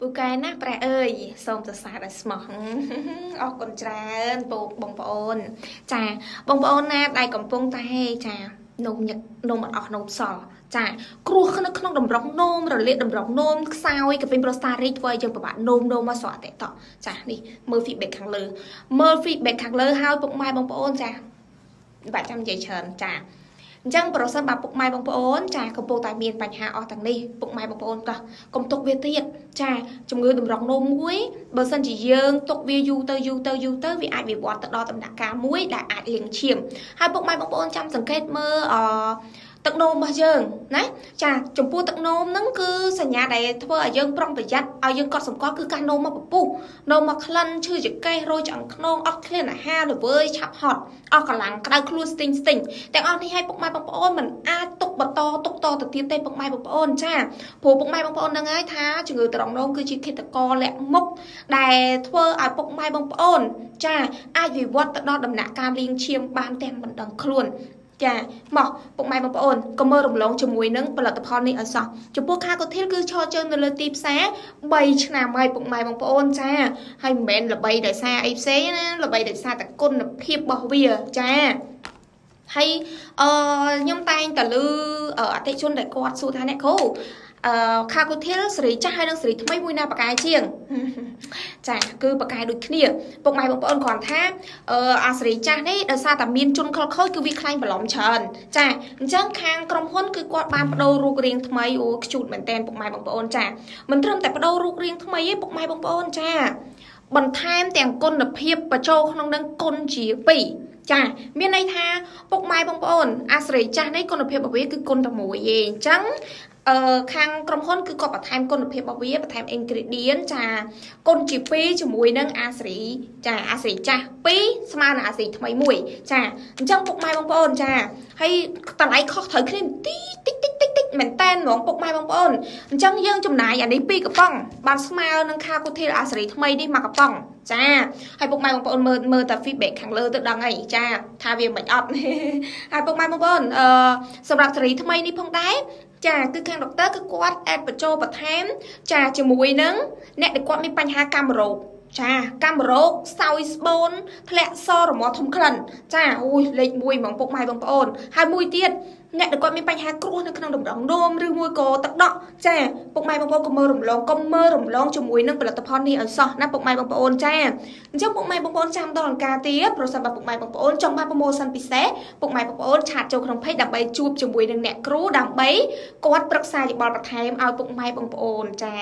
ពូកែណាស់ព្រះអើយសូមសរសើរឲ្យស្មោះអរគុណច្រើនពូបងប្អូនចាបងប្អូនណាដែលកំពុងតែចានោមញឹកនោមអត់អស់នោមសល់ចាគ្រោះនៅក្នុងតម្រងនោមរលាកតម្រងនោមខ្សោយកាពេញប្រូស្តារីកធ្វើឲ្យយើងពិបាកនោមនោមមកស្រក់តេតចានេះមើល feedback ខាងលើមើល feedback ខាងលើហើយពុកម៉ែបងប្អូនចាបាក់ចាំនិយាយច្រើនចាអញ្ចឹងប្រសិនបើពុកម៉ែបងប្អូនចាកំពុងតែមានបញ្ហាអស់ទាំងនេះពុកម៉ែបងប្អូនតោះកុំទុកវាទៀតចាជំងឺតម្រងនោមមួយបើសិនជាយើងទុកវាយូរទៅយូរទៅយូរទៅវាអាចវិវត្តទៅដល់ដំណាក់កាលមួយដែលអាចលាងឈាមហើយពុកម៉ែបងប្អូនចាំសង្កេតមើលអទឹកនោមរបស់យើងណាចាចំពោះទឹកនោមហ្នឹងគឺសញ្ញាដែលធ្វើឲ្យយើងប្រុងប្រយ័ត្នឲ្យយើងកត់សម្គាល់គឺការនោមមកពពុះនោមមកក្លិនឈឺចង្កេះរោយឆ្អឹងខ្នងអត់ឃ្លានអាហារល្វើយឆាប់ហត់អស់កម្លាំងក្តៅខ្លួនស្ទិញស្ទិញទាំងអស់នេះឲ្យពុកម៉ែបងប្អូនមិនអាចទុកបន្តទុកតទៅទៀតទេពុកម៉ែបងប្អូនចាព្រោះពុកម៉ែបងប្អូនដឹងហើយថាជំងឺត្រង់នោមគឺជាឃាតករលាក់មុខដែលធ្វើឲ្យពុកម៉ែបងប្អូនចាអាចវិវត្តទៅដល់ដំណាក់កាលលាងឈាមបានទាំងមិនដឹងខ្លួនចាមកពុកម៉ែបងប្អូនកុំមើលរំលងជាមួយនឹងផលិតផលនេះឲ្យសោះចំពោះខាកូធីលគឺឈរជើងនៅលើទីផ្សារ3ឆ្នាំហើយពុកម៉ែបងប្អូនចាហើយមិនមែនល្បីដោយសារអីផ្សេងណាល្បីដោយសារតែគុណភាពរបស់វាចាហើយខ្ញុំតែងតែឮអតិជនដែលគាត់សួរថាអ្នកគ្រូខាកូធីលសេរីចាស់ហើយនិងសេរីថ្មីមួយណាប៉ាកែជាងចាគឺប៉ាកែដូចគ្នាពុកម៉ែបងប្អូនគ្រាន់ថាអាសេរីចាស់នេះដោយសារតែមានជនខិលខូចគឺវាខ្លាញ់បន្លំច្រើនចាអញ្ចឹងខាងក្រុមហ៊ុនគឺគាត់បានបដូររូបរាងថ្មីអូខ្ជូតមែនតែនពុកម៉ែបងប្អូនចាមិនត្រឹមតែបដូររូបរាងថ្មីទេពុកម៉ែបងប្អូនចាបន្ថែមទាំងគុណភាពបញ្ចូលក្នុងនឹងគុណជា2ចាមានន័យថាពុកម៉ែបងប្អូនអាសេរីចាស់នេះគុណភាពរបស់វាគឺគុណតែមួយទេអញ្ចឹងខាងក្រុមហ៊ុនគឺក៏បន្ថែមគុណភាពរបស់វាបន្ថែម ingredient ចាគុណជា2ជាមួយនឹងអាសេរីចាអាសេរីចាស់2ស្មើនឹងអាសេរីថ្មី1ចាអញ្ចឹងពុកម៉ែបងប្អូនចាហើយតម្លៃខុសត្រូវគ្នាតិចតិចតិចតិចមែនតែនហ្មងពុកម៉ែបងប្អូនអញ្ចឹងយើងចំណាយអានេះ2កំប៉ុងបានស្មើនឹងខាកូធីលអាសេរីថ្មីនេះ1កំប៉ុងចាហើយពុកម៉ែបងប្អូនមើលតែ feedback ខាងលើទៅដឹងហើយចាថាវាមិនអត់ហើយពុកម៉ែបងប្អូនសម្រាប់សេរីថ្មីនេះផងដែរចាគឺខាងដុកទ័រគឺគាត់អេដបញ្ចូលបន្ថែមចាជាមួយនឹងអ្នកដែលគាត់មានបញ្ហាកាំរោគចាកាំរោគសោយស្បូនធ្លាក់សរមាស់ធំក្លិនចាអូយលេខ1ហ្មងពុកម៉ែបងប្អូនហើយមួយទៀតអ្នកដែលគាត់មានបញ្ហាគ្រោះនៅក្នុងតម្រងនោមឬមួយក៏ទឹកដក់ចាពុកម៉ែបងប្អូនកុំមើលរំលងកុំមើលរំលងជាមួយនឹងផលិតផលនេះឲ្យសោះណាពុកម៉ែបងប្អូនចាអញ្ចឹងពុកម៉ែបងប្អូនចាំដល់អង្ការទៀតប្រសិនបើពុកម៉ែបងប្អូនចង់បានប្រូម៉ូសិនពិសេសពុកម៉ែបងប្អូនឆាតចូលក្នុង page ដើម្បីជួបជាមួយនឹងអ្នកគ្រូដើម្បីគាត់ប្រឹក្សាយោបល់បន្ថែមឲ្យពុកម៉ែបងប្អូនចា